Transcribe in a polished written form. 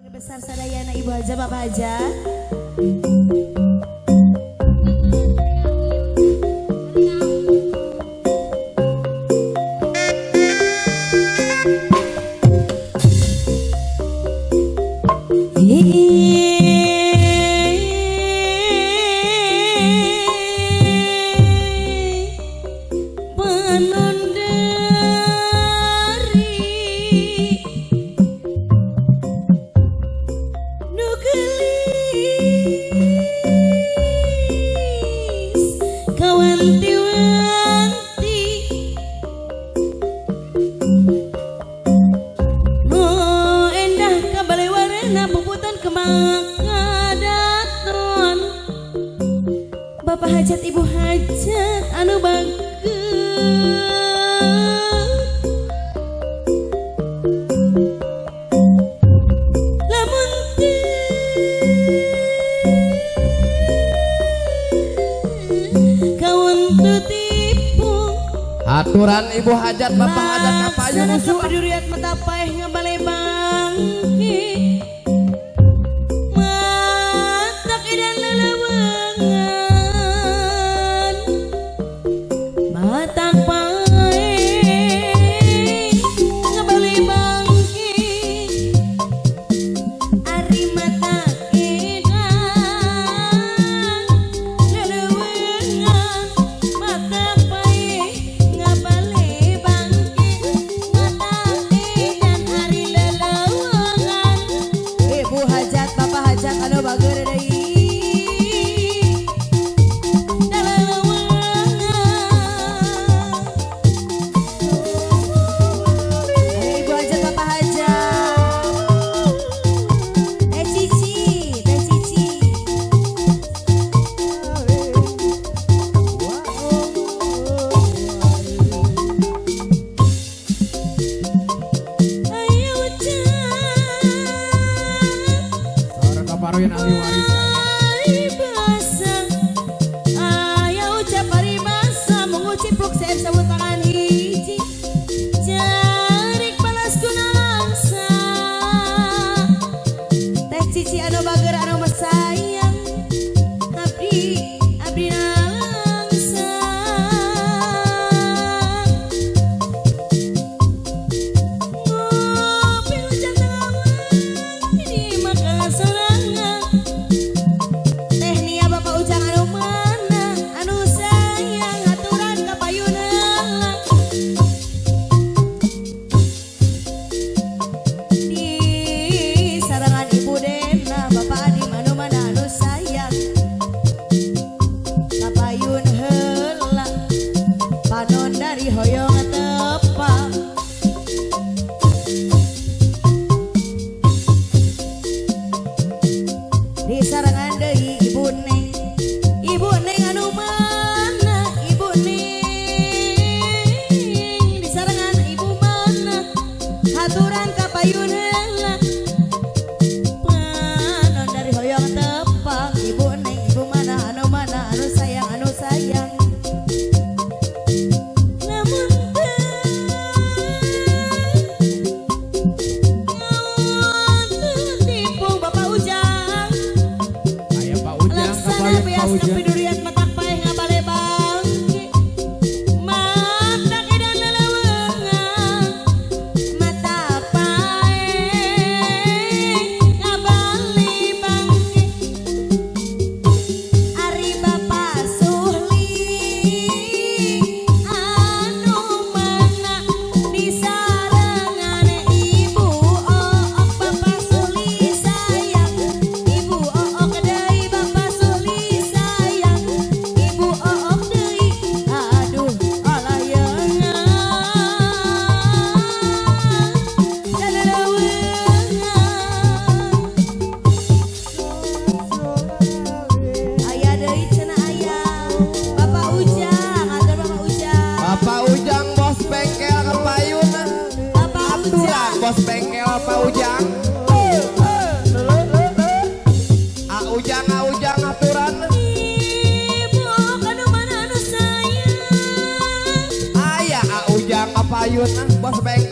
Besar sadayana Ibu Haja Bapak Haja. Bapak hajat Ibu hajat anu bagus lamun kawan tipu aturan Ibu hajat Bapak hajat kapayun laksana kapeduriat mata paeh ngabale bangke matak edan lelewengan matak paeh ngabale bangke ari mata edan lelewengan matak paeh ngabale bangke matak edan ari lelewengan. Ibu hajat Bapak hajat anu bager deui. Ibu hajat Bapak hajat. Teh Cici, Teh Cici. Ayo ucap Sora kaparuin ahli waris paribasa, ayo ucap paribasa mengucipluk seep sabut tangan hiji jarik balas kunalangsa. Teh Cici anu bager anu mesayang abdi abdi nalangsa. Ngopi hujan tengah di maka sorangan. Teh Nia Bapak Ujang anu mana anu sayang aturan kapayunna di sarangan Ibu Dena Bapak Adi anu mana anu sayang kapayun heula panon dari hoyong tepang di sarangan deui Ibu Neng. Ibu Neng anu mana Ibu Neng di sarangan Ibu mana haturan kapayun heula panon dari hoyong tepang. Ibu Neng Ibu mana anu mana anu sayang anu sayang lamun teu tipu Bapak Ujang. Aya Pak Ujang Laksana kapayun Pak beas Ujang. Kapidurian matak paeh ngabale bangke matak edan lelewengan mata paeh ngabale bangke ari Bapak Suhli anu mana di sarengan Ibu Ook. Bapak Suhli sayang Ibu Ook deui Bapak Suhli sayang Ibu Ook deui aduh alayeungan lelewengan. Aya deui cenah aya Bapak Ujang atur Bapak Ujang. Bapak Ujang bos bengkel kapayun Bapak aturan Ujang. Bos bengkel Pak Ujang. A Ujang A Ujang aturan. Ibu anu mana anu sayang Aya A Ujang kapayun bos bengkel.